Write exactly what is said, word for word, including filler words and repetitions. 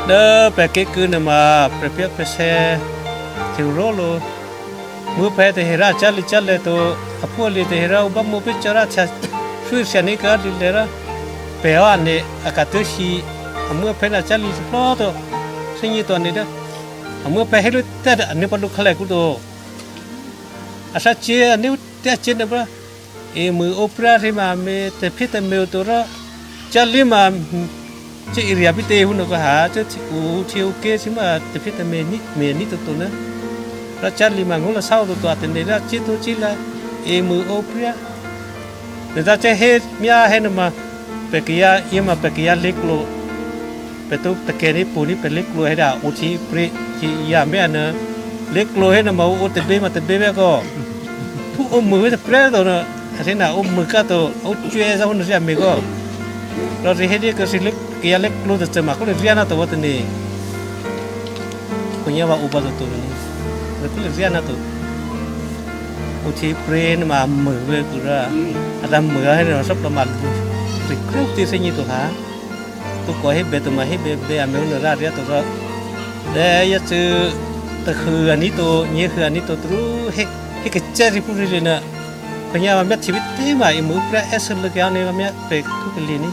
Dố pè̤ ké̤kû̌ nuôma prè̤pyá̤prè̤sè̌ hte ró̤lǒ. Muố̤phè̌ tahe rò a cáli cálè̤̌ to, aphúalye̤ tahe rò ǔ bámǒ pé̤ cò́ rò htyathwíthyaní̤ kuô̌ lǐlè̌ rò pè̤ hò́ ané̤ a ka̤tuố̤shyě. Amuố̤phè̌ ná cáli tôplò́ to, thè́gně to ané̤ dố amuố̤phè̌ hé lǔ tè́ ané̤ pǎ lǔkhǎlèkǔ to. A thǎcyě̤ ané̤ tè́cyě̤ nuôprè́. Emṳ̂ ǒpryá htě ma a me̤ tè̤phyétè̤me̤ oto rò, cáli ma, hmm, cuố irya bítě hú nò̌kǔ ha, cuố htyě-, ǔ htyěǔké̤ sǐ ma tè̤phyétè̤me̤ ní-, me̤ aní̤ toto ná. Rò cáli ma ngó̤lasá o toto a tane̤ rò cyé̤tócyé̤lǎ, emṳ̂ ǒpryá. Nè̤ dǎ cuố hé myá hé nuôma, pè̤ kayǎ yěma pè̤ kayǎ lé̤klǒ. Pè̤ tǒ takè̤ní̤ po̤ní̤ pè̤ lé̤klǒ hé dǎ, ǒ htyěpryě, htyěyǎ mé̤ a nuô. Lé̤klǒ hé nuôma ǔ ǒ tè̤bě ma tè̤bě bè́ kò. Phú ǒ mû tôprè̤꤮ to nuô, a thǐ na ǒ mû ká to, ǒ cwè̌ zá phú nuô thǐ a me̤ kò. Rò thǐ hé dǐ kuô̌ thǐ lé-, kayǎ lé̤klǒ tôcô ma kó lè ryá ná to vǎ tane̤. Khǒnyá̤ vǎ ǒ pǎ toto nuô. Rò kó lè ryá ná to. Ǒ htyěpryě nuôma a mû vǎ kuô̌ rò, a tǎ mû hé nuô thò́plò ma lǔ. Thǐ krwó꤮ tě thè́gně to ha. Tǒkò hébè to ma hébè bè a me̤ ǔ nuô rǎ ryá to rò, dè yácû́ tahû aní̤ to, nyě̤hû aní̤ to tarú hé, hé kacè́ thǐ phúthǐ nuô. Khǒnyá̤ vǎ myáhtye bítě ma emṳ̂ ǒpryá è́sû̌ lû̌kyǎ hò́ ní vǎ myá pè̤ htwǒ kalye̤ ní.